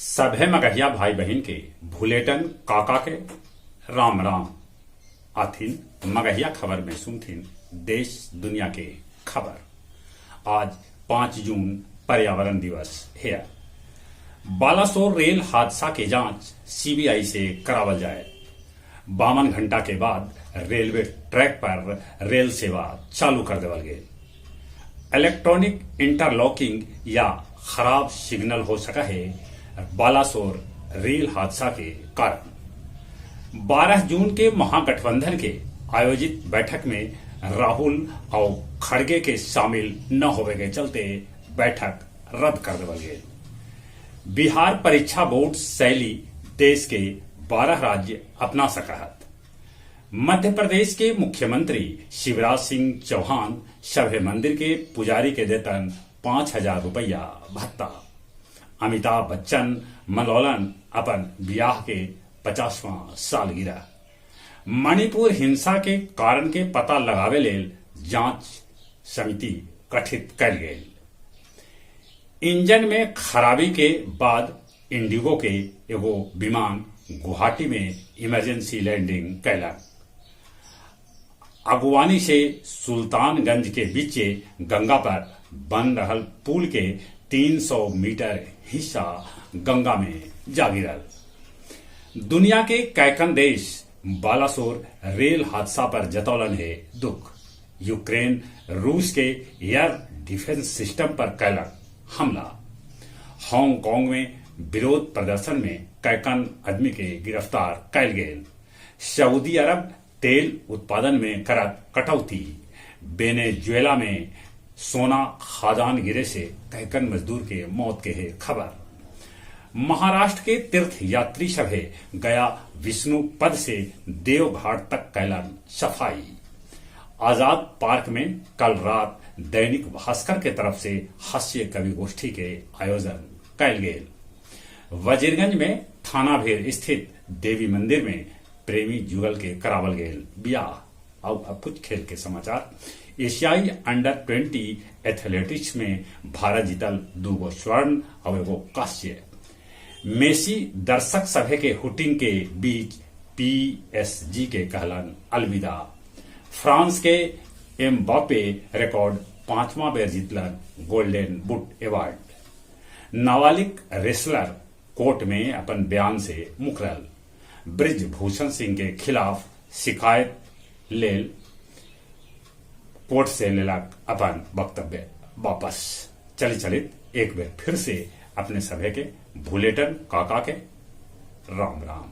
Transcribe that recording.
सभे मगहिया भाई बहिन के भुलेटन काका के राम राम। आथिन मगहिया खबर में सुनथिन देश दुनिया के खबर। आज 5 जून पर्यावरण दिवस है। बालासोर रेल हादसा के जांच सीबीआई से करावल जाए। 52 घंटा के बाद रेलवे ट्रैक पर रेल सेवा चालू कर देवल गेल। इलेक्ट्रॉनिक इंटरलॉकिंग या खराब सिग्नल हो सका है बालासोर रेल हादसा के कारण। 12 जून के महागठबंधन के आयोजित बैठक में राहुल और खड़गे के शामिल न होवे के चलते बैठक रद्द कर देवल गेल। बिहार परीक्षा बोर्ड शैली देश के 12 राज्य अपना सकहत। मध्य प्रदेश के मुख्यमंत्री शिवराज सिंह चौहान सभे मंदिर के पुजारी के देतन 5,000 रुपया भत्ता। अमिताभ बच्चन मनौलन अपन ब्याह के 50वां सालगिरह। मणिपुर हिंसा के कारण के पता लगावे लेल जांच समिति गठित कयल गेल। इंजन में खराबी के बाद इंडिगो के एगो विमान गुवाहाटी में इमरजेंसी लैंडिंग कैलक। अगुवानी से सुल्तानगंज के बीचे गंगा पर बन रहल पुल के 300 मीटर हिस्सा गंगा में जा गिरल। दुनिया के कैकन देश बालासोर रेल हादसा पर जतौलन है दुख। यूक्रेन रूस के एयर डिफेंस सिस्टम पर कैलक हमला। हांगकांग में विरोध प्रदर्शन में कैकन आदमी के गिरफ्तार कैल गेल। सऊदी अरब तेल उत्पादन में करत कटौती। वेनेजुएला में सोना खदान गिरे से कैकन मजदूर के मौत के है खबर। महाराष्ट्र के तीर्थ यात्री सभे गया विष्णु पद से देवघाट तक कैलन सफाई। आजाद पार्क में कल रात दैनिक भास्कर के तरफ से हास्य कवि गोष्ठी के आयोजन कैल गेल। वजीरगंज में थानाभेर स्थित देवी मंदिर में प्रेमी जुगल के करावल गेल ब्याह। और अब कुछ खेल के समाचार। एशियाई अंडर 20 एथलेटिक्स में भारत जीतल 2 स्वर्ण और 1 कांस्य। मेसी दर्शक सभे के हुटिंग के बीच पीएसजी के कहलन अलविदा। फ्रांस के एम्बापे रिकॉर्ड 5वां बेर जीतलन गोल्डन बुट अवार्ड। नाबालिग रेसलर कोर्ट में अपन बयान से मुकरल। ब्रिजभूषण सिंह के खिलाफ शिकायत लेल कोर्ट से लेलक अपन वक्तव्य वापस। चली चलित एक बेर फिर से अपने सभे के भुलेटन काका के राम राम।